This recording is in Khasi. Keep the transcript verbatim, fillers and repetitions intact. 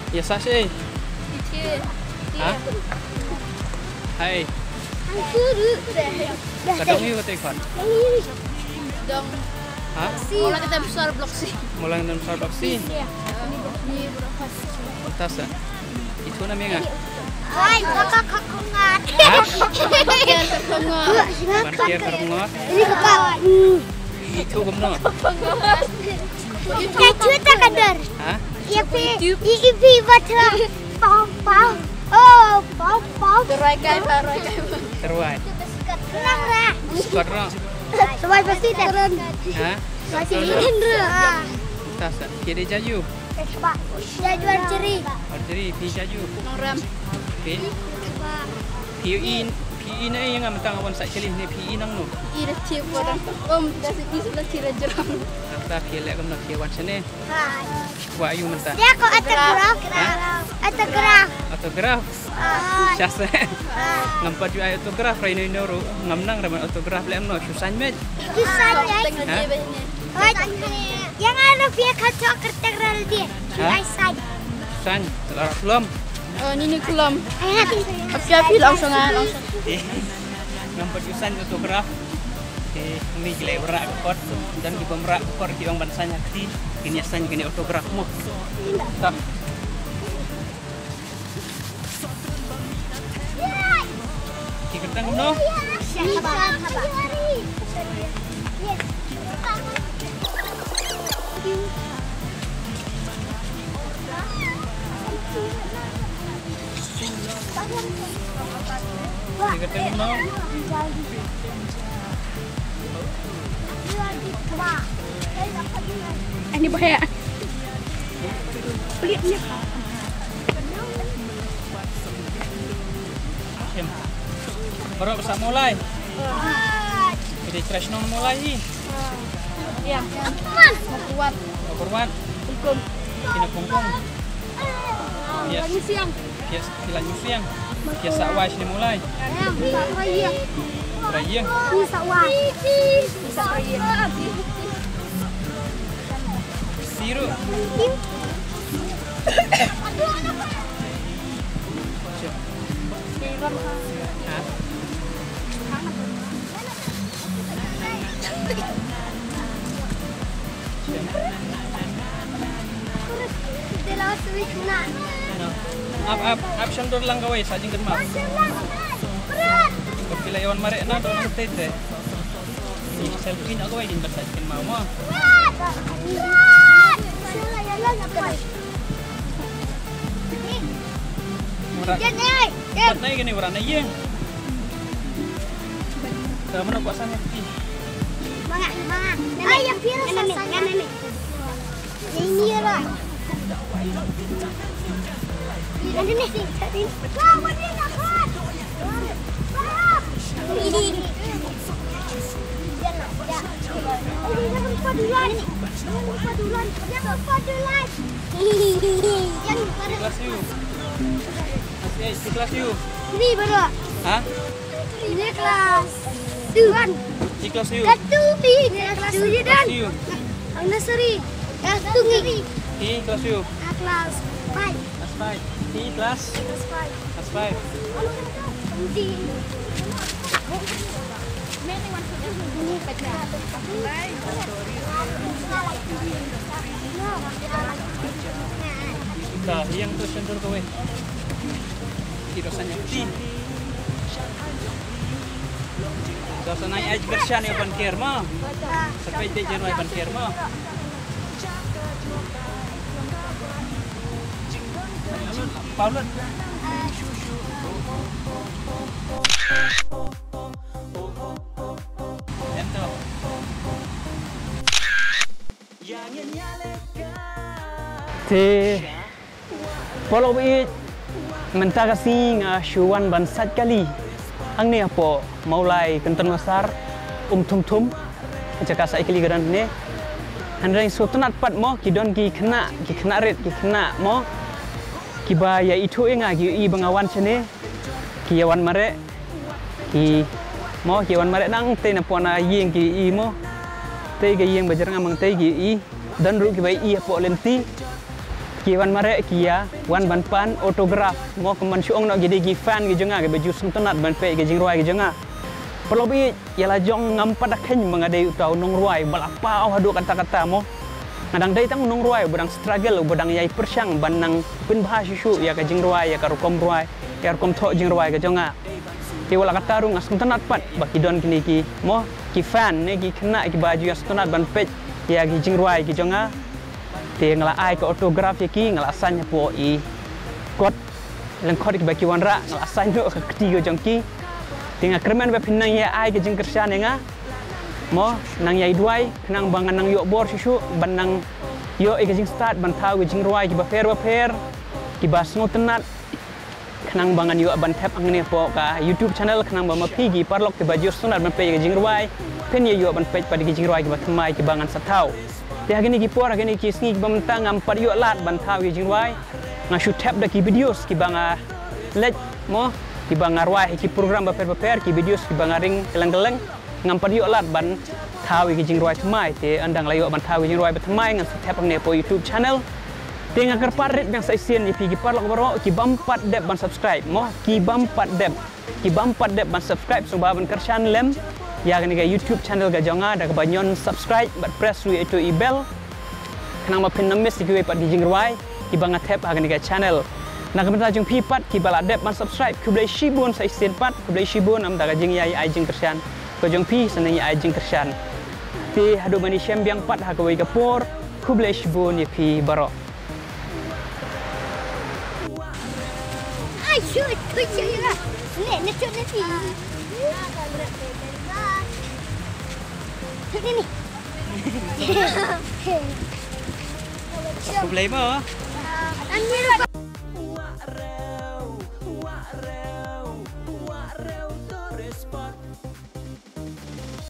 Ïa sa shi. Ha? Hai. Ka dong ïa ka te khon. Dong. Ha? Mawlai Kynton Sar Block C. Mawlai Kynton Sar Block C. Ïa. Ni block C. Mynta sa. Itu namanya nga. Hai, kaka kaka ngat. Ha? Ban kiar kaka ngat. Ban kiar kaka ngat. Ini kaka. Itu kumno. Ka chuta ka dor. Ha? Ïa phi, ïa phi ba tha. Pau, pau. Oh, pau, pau. Tyrwai kai, tyrwai kai. Tyrwai. Nang ra. Skot ra. Tyrwai pasti tyrwai. Ha? Pasti tyrwai ra. Ta sa. Kiri jaju. Jaju archery. Archery, phi jaju. Nongrim. Phi? Phi in, phi in ai nga mynta nga wan sa kali ne phi in nang no. Ira ti ko dang. Om, da se ti se la tira jram. Ta phi le kam na phi wan sene. Hai. Wa ayu mynta. Dia ko autograph. Ha? Autograph. Autograph. Ah. Sha se. Ah. Ngam pat ju ai autograph rai no ru. Ngam nang ra ban autograph le no shu sign met. Shu sign met. Ha? Hai. Yang ada pia kacau kertas ral dia. Ha? Ai sign. Sign. Lara kulom. Oh, ni ni kulom. Ai hati. Apia pi langsung ah, langsung. Ngam pat ju sign autograph. Te ngi ki leh bra ka kot, don ki bym bra ka kot ki ong ban sign ha kti, kin ïa sign kane autograph mo. Ta. Ki kyrteng kumno? Ini bahaya. Pelit ni. Baroh sa Mawlai. Kita crash nong Mawlai hi. Ya. Mau kuat. Mau kuat. Hukum. Kina kongkong. Yes. Lagi siang. Kias, kilan nyusiang. Kias sa wai sini Mawlai. Rayang. Rayang. Ni sa wai. Ni sa rayang. Siru. Ha? Ap, ap, ap shan dur lang kawei, sa jingkynmaw. Ko phi la ïa wan mareh na dur lang tei tei. Ni selfie na kawei jingkynmaw mo. Murah. Jan, eh, jan. Buat naik ni murah naik ye. Dah mana kuasa ni? Manga, manga. Ay, yang pira sa sa. Ini ya lah. Ini ni. Wah, wah, ni dapat. Wah. Ini, ini. Jangan padulan. Jangan padulan. Jangan padulan. Jangan padulan. Kelas you. Masih kelas you. Ini baru. Hah? Ini kelas two. Ini kelas you. Kelas two B. Ini kelas two dan. Kelas you. Ang nursery. Kelas two ni. Ini kelas you. Ah, kelas five. Kelas five. Ini kelas. Kelas five. Kelas five. Hindi. Dah, yang tu sendur kau eh. Kita sanya ti. Dah sana ai bershan ya ban ker ma. Sampai dia jenuh ban ker ma. Paulut. Te paralok ba ïeit, mynta ka sngi nga shu wan ban sait kali hangne hapoh Mawlai Kynton Massar, Umthumthum, ka jaka sait kali ka don hangne. Hynrei sngewtynnat pat mo, ki don ki khynnah, ki khynnah rit, ki khynnah mo, kiba ïa ithuh ïa nga, ki ïohi ba nga wan shane, ki ïa wan mareh. Ki mo ki wan mareh nangtei na pona ïing ki i mo. Tei ka ïing ba jrang amang tei ki i. Don ruh kiba i hapoh lynti. Ki wan mareh ki ïa wan ban pan autograph, mo, kum ban shu ong noh ki dei ki fan ki jong nga kiba ju sngewtynnat ban peit ki jingrwai ki jong nga. Paralok baieit, ïa la jong ngam pat da kheiñ ba nga dei uta u nongrwai ba la paw haduh katta katta, mo. Nga dang dei tang u nongrwai uba dang struggle, uba dang ïai pyrshang ban nang pynbha shuh shuh ïa ka jingrwai, ïa ka rukom rwai, ïa ka rukom thoh jingrwai ka jong nga. Te wat la katta ruh nga sngewtynnat pat ba ki don kine ki, mo, ki fan ne ki khynnah kiba ju ïa sngewtynnat ban peit ïa ki jingrwai ki jong nga. Te nga la ai ka autograph ïa ki, nga la sign hapoh i kot lyngkhot kiba ki wanrah, nga la sign noh ka kti ka jong ki. Te nga kyrmen ba phin nang ïa ai ka jingkyrshan ïa nga, mo, nang ïai duwai khnang ba ngan nang ïoh bor shuh shuh ban nang ïoh ïa ka jingstad ban thaw ki jingrwai kiba pher ba pher, kiba sngewtynnat, khnang ba ngan ïoh ban thep hangne hapoh ka YouTube channel, khnang ba ma phi ki paralok kiba ju sngewtynnat ban peit ïa ka jingrwai, phin ïa ïoh ban peit pat ïa ki jingrwai kiba thymmai kiba ngan sa thaw. Te ha kine ki por, ha kine ki sngi kiba mynta ngam pat ïoh lad ban thaw ïa ki jingrwai. Nga shu thep da ki videos kiba nga leit, mo, kiba nga rwai ha ki program bapher bapher, ki videos kiba nga ring kylleng kylleng. Ngam pat ïoh lad ban thaw ïa ki jingrwai thymmai, te ynda nga la ïoh ban thaw ïa ki jingrwai ba thymmai ngan sa thep hangne hapoh YouTube channel. Te nga kyrpad rit biang sa shisien ïa phi ki paralok baroh ki bym pat dep ban subscribe, mo, ki bym pat dep, ki bym pat dep ban subscribe, sngewbha ban kyrshan lem ïa kane ka YouTube channel ka jong nga da kaba ñion subscribe bad press ruh ïa itu i bell, khnang ba phin nang miss ïa kiwei pat ki jingrwai kiba nga thep ha kane ka channel. Na ka bynta jong phi pat kiba la dep ban subscribe, khublei shibun sa shisien pat, khublei shibun namar ka jingïai ai jingkyrshan ka jong phi, sa nang ïai ai jingkyrshan. Te haduh ban ïashem biang pat ha kawei ka por, khublei shibun ïa phi baroh. Ai, shu, shu, shu, shu. Ne, ne, shu, ne, shu. Shu, ne, ne. Khublei mo.